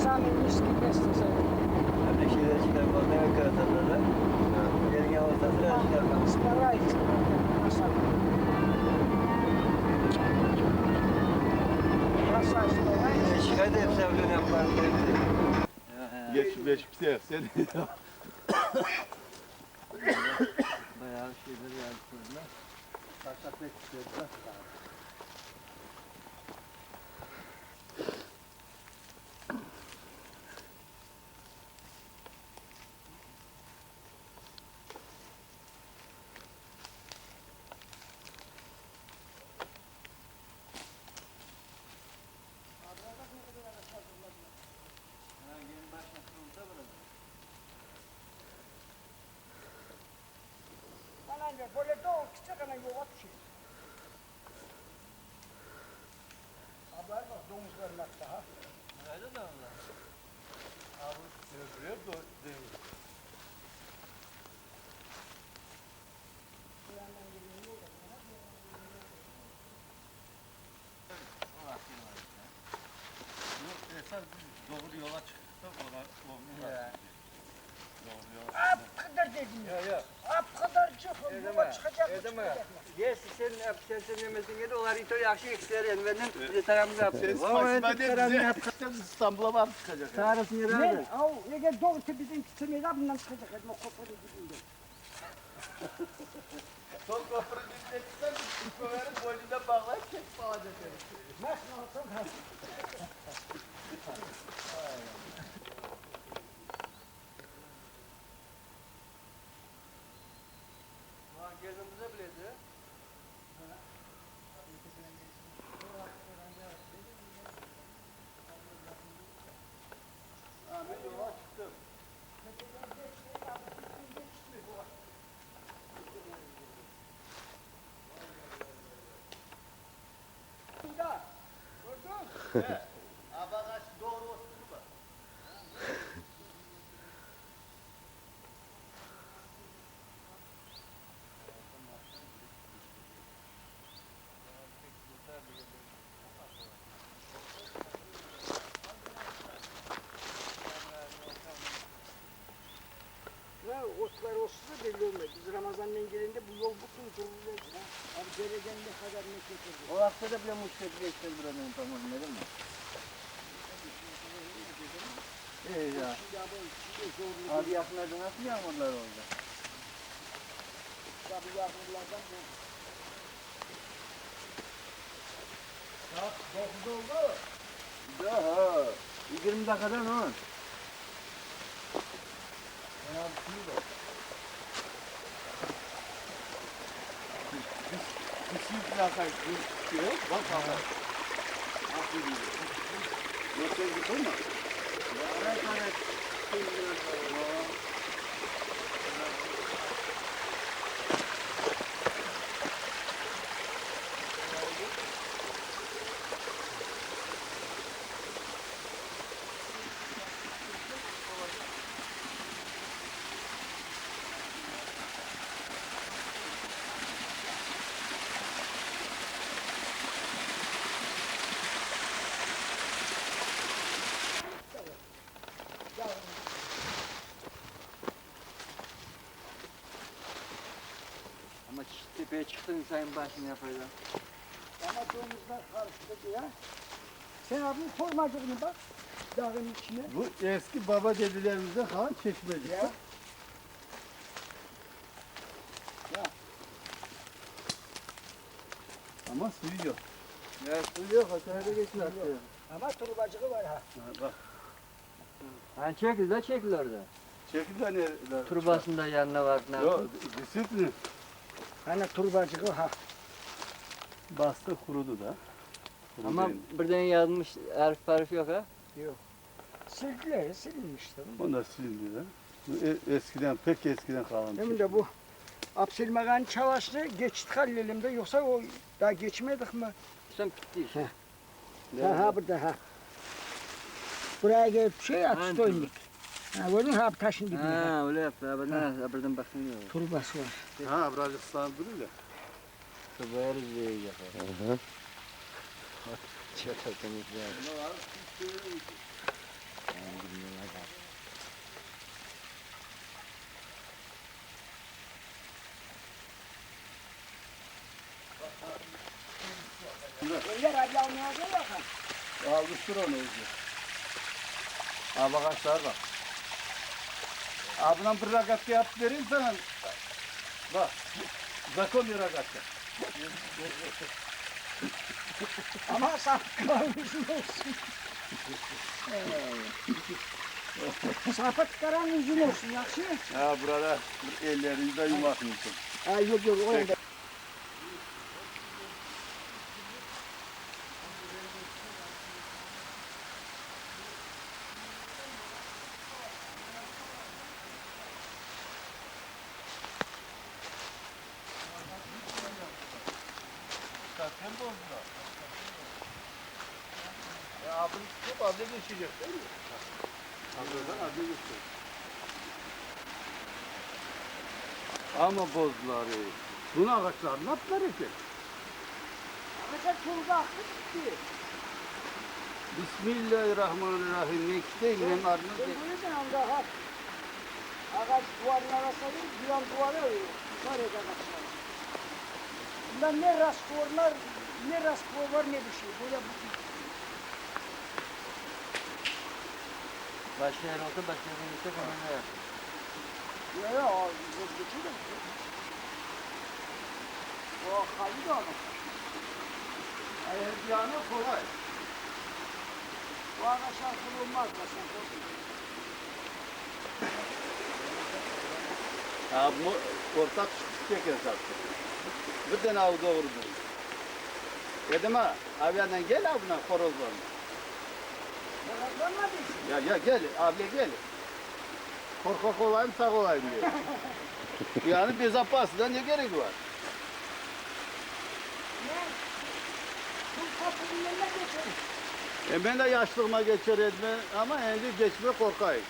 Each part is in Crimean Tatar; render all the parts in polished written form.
Самый низкий место Bir şeyler çıkarmaz. Ne kadar da. Yerine olsa sıra çıkarmaz. Старается. Красавчик. Çıkardı hepsi evlen yapar. Geç beş bir sen. Bayağı şeyler yaptılar. Taşak çıkıyor. Böyle doğru küçük ana yola düşüyor. Ablar bak domuzların hatta ha. Nerede de onlar? Öbürü değil. Yok esas biz doğru yola çıktık da ona Ya. Doğru yola Ap kadar dedim ya. Yok yok. Ap kadar çıkın. Yola çıkacak mı Öyle mi? çıkacak mı? Yes, sen sen sen demesin gel onlar ito yaxşı işler yani benden bize taramızı yaptı. Sen spasiba de bize İstanbul'a varıp çıkacak. Tarasını Ben nerede? av eğer doğru tepeden gitsem ya bundan çıkacak. Hadi o koparı gideyim de. Son köprü dibine çıksan biz köverin boynuna bağlayıp kesip alacak herif. Nasıl olsam ha. Geldiğimizde bileydi. Ha, ben yola çıktım. Burada. Gördün mü? Abagaç doğru oturma. Ya otlar olsa da belli olmuyor. Biz Ramazan'dan gelinde bu yol bütün dururdu. Abi dereden ne kadar ne getirdi. O hafta da bile müşteri geçti buranın tamam değil mi? İyi ya. Şimdi abi şimdi zorlu. Abi yakınlarda nasıl yağmurlar oldu? Ya bu yağmurlardan bu. Saat 9 oldu. Daha 20 dakikadan on. Ya bir bak. Bir plaka gözüküyor. Bak ama. Nasıl gidiyor? Nasıl gidiyor mu? Evet evet. Ama tepeye çıktın sayın başını yapacağım. Ama domuzlar karıştı ya. Sen abi formacığını bak. Dağın içine. Bu eski baba dedelerimizden kalan çeşmecik. Ya. Ya. Ama suyu yok. Ya su yok, otelde geçti artık. Ama turbacığı var ha. Ha, bak. Ha çekil de çekil orada. Çekil de ne? Turbasında yanına var. Ne Yok, disiplin. Hani turbacığı ha. Bastı kurudu da. Kurudu Ama yani. birden yazmış harf harf yok ha. Yok. Sildiler, silinmiş tabii. Onlar silindi de. Bu eskiden, pek eskiden kalan bir Hem şey. de bu Absilmağan çalıştı, geçtik hallelimde yoksa o daha geçmedik mi? Sen bitti iş. Ha ha burada ha. Buraya gelip şey Ha, at doymuş. Ha gördün ha taşın dibine. Ha. Ha öyle yaptı. Ha, ben buradan baksın diyor. Turbası var. Ha, birazcık ıslandı da. Turbaya diyecek. Hı hı. Çok temizler. Alıştır onı özü. Ha bak aşağı bak. Ha bundan bir rogatka yapıp vereyim sana. Bak. Законный rogatka. Ama sapıklar uzun olsun. Sapıkların uzun olsun, yaxşı? Ha burada bir ellerini de yumakmıyorsun. Ha yok yok, o anda. Zaten bozdular. Ya abim tutup abla geçecek değil mi? Abladan abla geçecek. Ama bozdular. ey. Bunu ağaçlar ne yaptılar ki? Ağaçlar çolda aktı gitti. Bismillahirrahmanirrahim. Ne kiteyim ne var Ben ne bu yüzden anda ha. Ağaç duvarın arasında değil, bir yan duvara tutar eder ağaçlar. Bundan ne rastlar, ne rastlar var ne bir şey. Böyle bu Başka yer olsa başka yerine gitsek onu da yap. Ya ya, o geçiyor da. O hali de ama. Hayır bir yana kolay. Bu ağaçlar kırılmaz da sen korkma. Ha bu ortak çiçek esası. Bir tane av doğrudur. Dedim ha, abi yandan gel abına horozlarına. Horozlarla değilsin. Ya ya gel, abi gel. Korkak olayım, sağ olayım diyor. yani bezapasına ne gerek var? Ne? Bu kapının yanına geçelim. E ben de yaşlığıma geçer etme ama endi geçme korkayım.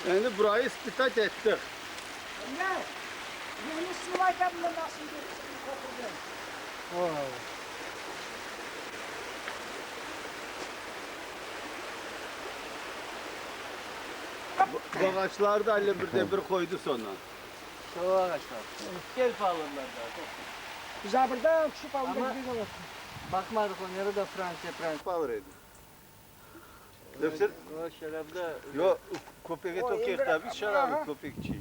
Endi burayı ispitat ettik. Ne? Yeni sıvayken bile nasıl geçsin kapıdan? Bu ağaçlar da Ali bir de bir koydu sonra. Şu ağaçlar. Gel alırlar zaten. Biz ha burada şu Ama- pavunda gidiyoruz. Bakmadık onlara da Fransa Fransa. Alır idi. Defter O şarapta Yo, köpeğe O tokek indir- da biz şarabı Aha. köpekçi.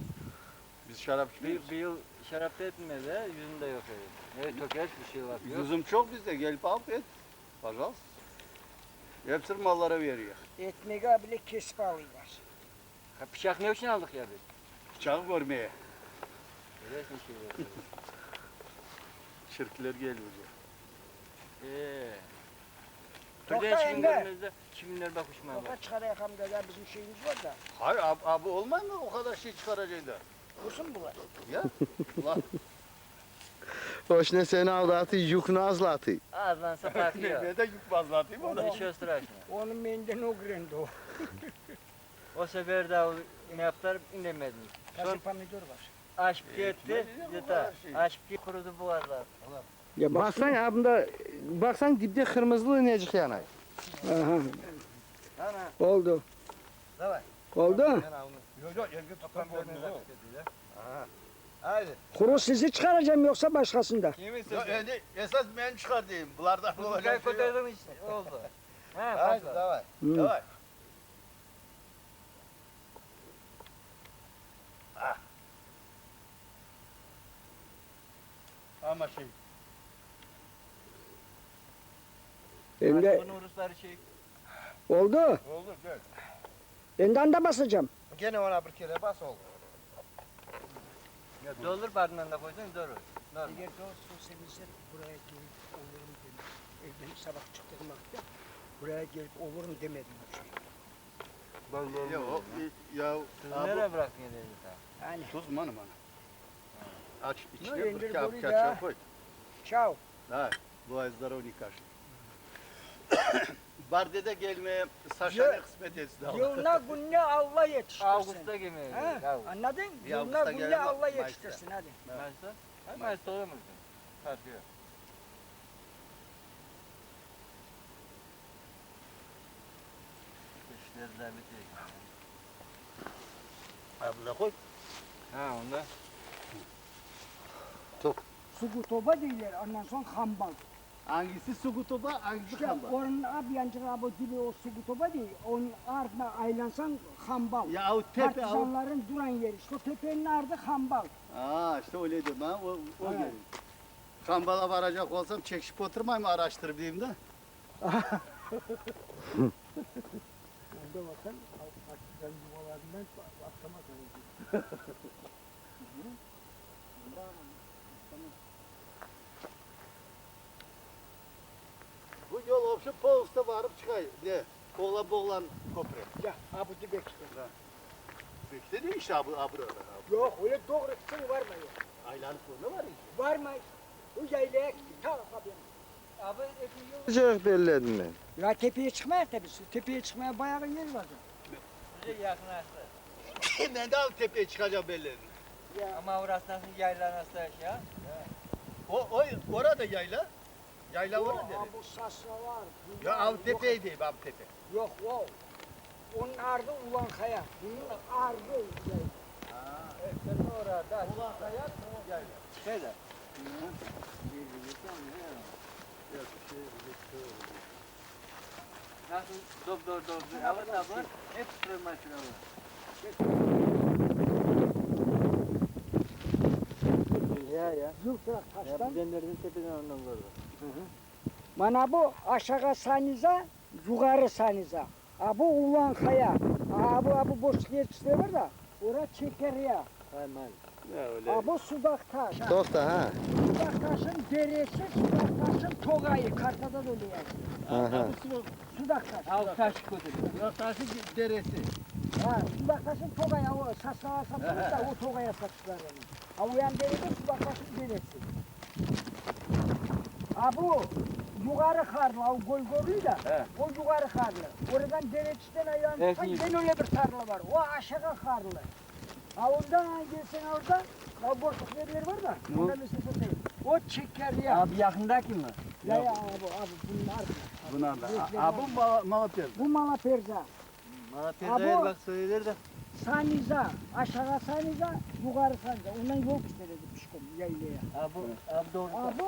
Biz şarap bir, içmiyoruz. bir yıl şarapta etmedi, yüzünde yok öyle. Ne toker bir şey var. Yok. Yüzüm çok bizde gelip alıp et. Пожалуйста. Hepsini mallara veriyor. Ekmeği bile kesip alıyorlar. Ha, bıçak ne için aldık ya biz? Bıçağı görmeye. Öyle bir şey yok. Şirkler geliyor. Eee. Toka Bir de ende. çimlerimizde çimler bakışmaya Toka bak. çıkarayakam da ya bizim şeyimiz var da. Hayır abi, abi olmaz mı o kadar şey çıkaracaklar? Kursun bunlar. Ya. Ulan Hoş ne seni aldatı, yükünü azlatı. Ağızdan bakıyor. ne de yük fazla atayım ona. Hiç страшно. Onun benden o grendi o. O sefer de o ne yaptılar indemedim. Taze Son pomidor var. aşıp gitti, ne bu yeter. kadar şey? Aşıp gitti, kurudu boğazlar. Ya Baksan abında, baksan dipte kırmızılı necik yanay. Aha, Ana. oldu. Давай. Oldu. Yok yok yerge tutan Haydi. Kuru sizi çıkaracağım yoksa başkasında. Kimin Yok yani esas ben çıkartayım. Bunlardan olacak şey yok. koydun işte oldu. Ha, Haydi, давай. Hı. Давай. Ah. Ama şey, Hem de Bunu Rusları şey oldu. oldu gel. Ben de anda basacağım. Gene ona bir kere bas oldu. Ya doldur bardağına da koysan doğru. Normal. Eğer doğrusu semizler buraya gelip olurum demedim. Evden sabah çıktığım vakitte buraya gelip olurum demedim. o şey. Ya o ya Tuzu abi, nereye bıraktın yedi Yani tuz manı manı. Aç içine indir bir kap burayı kaçak da. koy. çao. Ha, bu azlara onu kaç. Bardede gelmeye Saşa'ya Ya- kısmet etsin Allah. Yılına gününe Allah yetiştirsin. Ağustos'ta gelmeye. Ha, Ağustos. anladın? Bir Yılına Ağustos'ta gününe gelemem, Allah Mayıs'ta. yetiştirsin hadi. Mayıs'ta? Ha, Mayıs'ta olur mu? Farkı yok. İşler de bitecek. Abla koy. Ha onda. Sugutoba değiller ondan sonra hambal. Angisi Sugutoba, angisi İşte Hambal? onun ab yancığı ab o dibi o Sugutoba dey, onun ardına aylansañ Hambal. Ya o tepe, o- Partizanların duran yeri. İşte o tepenin ardı Hambal. Aa, işte öyle de ben o, o geliyor. Hambal'a varacak olsam çekişip oturmayayım araştırıp diyeyim de. Onda olsan partizan yuvalarından akşama kadar. Bu yol obşı Polsta varıp çıkay. Ne? Oğlan boğlan köprü. Ya abu dibe işte. Bekle de işte abu abu orada. Yok öyle doğru gitsen varma yok. Aylanıp ne var işte. Varma. O yaylaya gitti. Ta abi. Abi epey yol Çıkacak belledim ben. Ya tepeye çıkmaya tabii. Tepeye çıkmaya bayağı yer vardı. bize yakınlaştı. ben de abi tepeye çıkacağım belledim. Ama orası nasıl yayla nasıl aşağı? O, o orada yayla. Yayla Yok, orada deri. Bu sasralar. Ya bunlar, av tepeyi değil, av tepe. Yok, yok o. Onun ardı Ulankaya. Bunun ardı yayla. Evet, sen orada. Ulan kaya, yayla. Şöyle. Nasıl dop dop dop. Avır tabır. Hep sürme Ya ya. Yıltırak Ya taştan. bizenlerin tepeden ondan gördüm. Mana bu aşağı Saniza, yukarı Saniza. Ha bu Ulankaya. Ha bu, ha bu boşluk yer var da. Ora Çekerya. Hay mal. Ya öyle. Ha bu Sudaktaş. Ha. Tohta ha. Sudaktaş'ın deresi, Sudaktaş'ın togayı. Kartada da öyle yazıyor. Aha. Sudaktaş. Av taş götürdü. Taşı deresi. Ha, Sudaktaş'ın togaya o sasnağa satılır da o togaya sattılar onu. Ha o yan derede Sudaktaş'ın deresi. Ha bu yukarı karlı, o göl görüyor da, He. o yukarı karlı. Oradan dereçten ayağını Evet, tutsan iyi. gene öyle bir tarla var. O aşağı karlı. Ha ondan gelsen orada, ha boşluk yerler var da, ondan mesela satayım. O çeker ya. Abi yakındaki mi? Ya ya abi abi bunun ardına. Buna da. Gözleri Ha, bu Mala- Malatya. Bu Malaperza. Malatya'da Abi- bak söyler de. Saniza, aşağı Saniza, yukarı Saniza. Ondan yol gösterirdi pişkom yaylaya. Abi, abi doğru. Abi,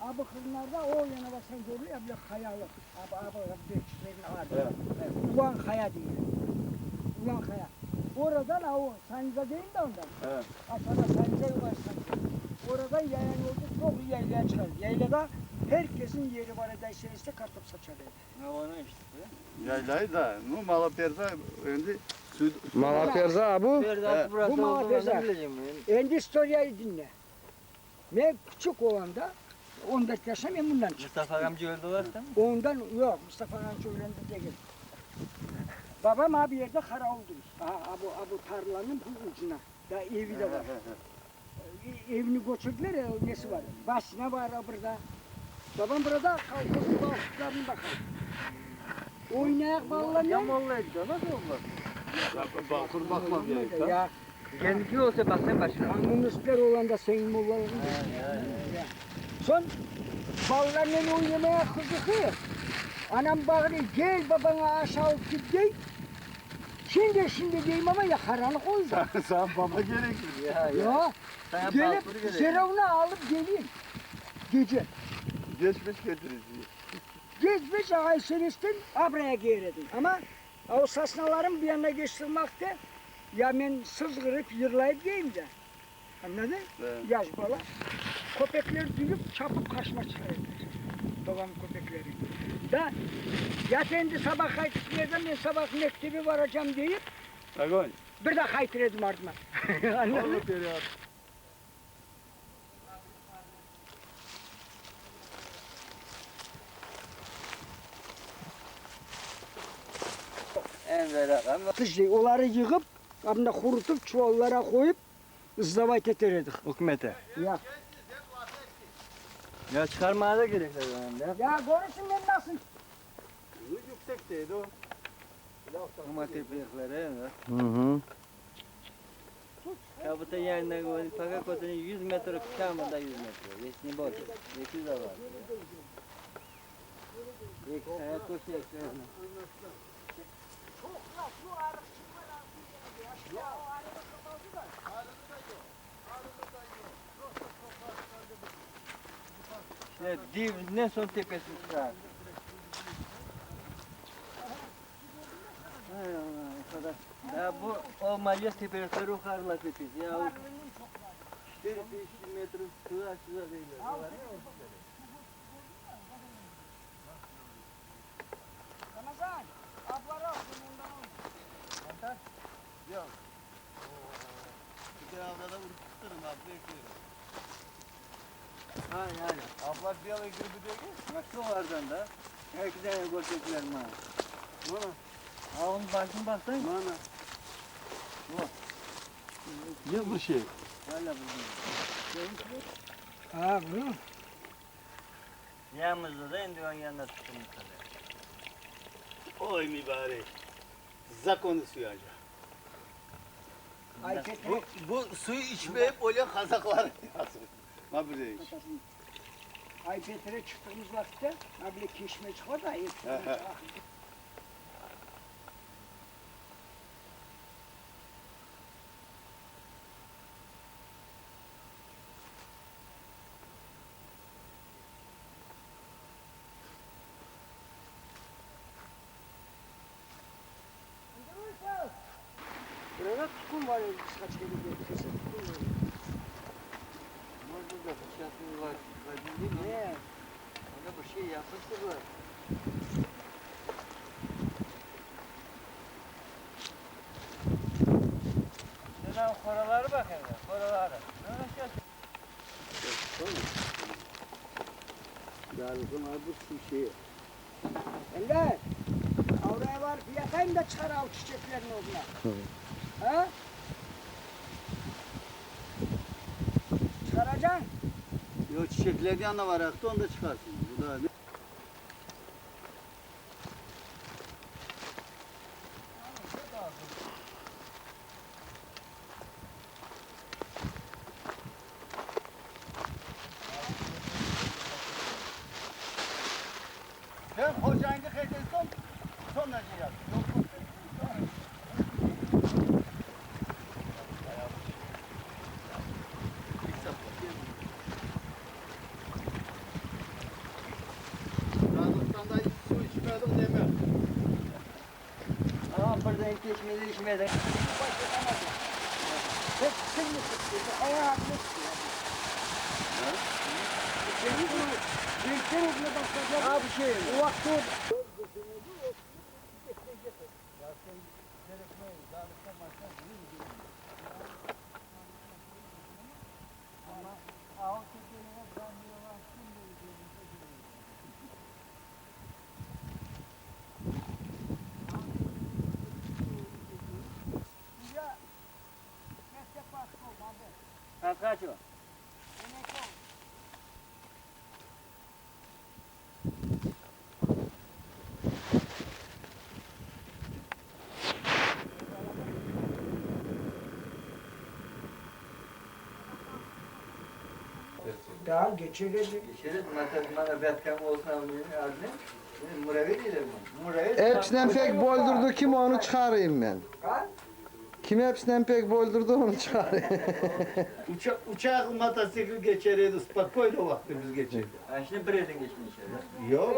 abi kırlarda o yana baksan görülüyor ya bir kayalık. Abi abi abi geçişlerin ardı. Evet. Ulan kaya diyor. Ulan kaya. Oradan ha o Saniza değil de ondan. Evet. Aşağıda Saniza yukarı Saniza. Oradan yayan yolda çok yaylaya çıkar. Yaylada herkesin yeri var eder içerisinde kartopu saçar. Ne onu işte. Yaylayı da. Bu Malatya'da önce su, Malaperza bu. Ferdat burası Bu olduğunu Malatya'da. nereden bileceğim ben? Endüstriyayı dinle. Ben küçük olanda 14 yaşında ben bundan çıktım. Mustafa amca öldü var değil mi? Ondan yok Mustafa Amca öğrendi değil. Babam abi yerde karavuldur. Aha bu bu tarlanın bu ucuna. Da evi de var. E, Evini götürdüler ya nesi var. Basına var ha burada. Babam burada kalkıp balıklarına bakar. Oynayak Ya ballanıyor. mollaydı nasıl olmaz? Balkon bakmam gerek. Ya Kendisi olsa baksan başına. komünistler olan da senin mollaların. Ya. Son ballarla oynamaya kızıkıyor. Anam bağırıyor gel babana aşağı git dey. Şimdi şimdi diyeyim ama ya karanlık oldu. Sen baba gerekir. Ya ya. Ya Sana gelip balkonu gerek. zerovna alıp geleyim. Gece. Geçmiş getirici. Geçmiş ay senestin abraya geyredim. Ama o sasnaların bir yanına geçtirmekte ya ben sızgırıp yırlayıp yiyeyim de. Anladın? Evet. Yaş bala. Köpekler duyup çapıp kaçma çıkarırlar. Babam köpekleri. Da ya endi sabah kayıtlardan ben sabah mektebi varacağım deyip Agoy. bir de kaytırdım ardıma. Anladın? Allah ya. En verak ama. Kışlayı onları yığıp, abında kurutup çuvallara koyup ızlavayt eterdik. Hükümete. Ya. Ya çıkarmaya da gerek yok yani. Ya görürsün ben nasıl Bu yüksekteydi o. Ama tepelere. Hı hı. Ya bu da yerine koydu. Fakat kodunu 100 metre kamında 100 metre. Yesini boş. Yesi de var. Yek hayat koşu yek. Ne, dibinden son tepesine çıqar. Hay Allah, o kadar. Ya bu olmayacak tepelikler o karlar tepesi. Ya o 4-5 metre suya suya değil. Ramazan, ablara al, bundan al. Yok. Bir avda da vurup tutarım abi bekliyorum. Hayır hayır. Abla белый грибы değil. Nasıl vardan da? Herkese görecekler bana. Bana. Ha onun başını baksana. Mana. Ne bu şey? Hala bu. Ha bunu. Yanımızda da endivan yanına tuttum bu kadar. Oy mübarek. Zakonu suyu acaba. Ay Petre. Bu, bu suyu içmeyip öyle kazaklar yazıyor. Ma bir de iç. Ay Petre çıktığımız vakitte ha bile keşme çıkar da hep. Burada tukum var, kaç kere bir kese tukum var. Может да, сейчас мы var. Ne? Ona bir şey yapmıştırlar. Şuna koraları bak hele, koraları. Ne yapacağız? Darılgın abi bu su şeyi. Eller. Oraya var bir yakayım da çıkar al çiçeklerin orada. ha? Çıkaracaksın. Yo çiçekler yanına var aktı onu da çıkarsın. Bu da ne? Sen hocanı son sonra şey yap. Yok, yok. Kazakistan'da hiç su içmedim deme. Ama buradan geçmedi içmeden. Hep sen mi sıktın? Ayağı haklı sıktın. Seni bu renkler ucuna başlayacak. Ha bu şey mi? O vakti o. Ha kaç o? Daha geçelim. Geçeriz. Mata bana betkam olsun adını. Muravi değiller mi? Muravi. Hepsinden pek boldurdu kim onu çıkarayım ben. Ha? Kim hepsinden pek boldurdu onu çıkarayım. Uça, uçak motosikl geçerdi, spokojno vaktimiz geçerdi. Ha şimdi bir elin geçmiş içeri. Yok.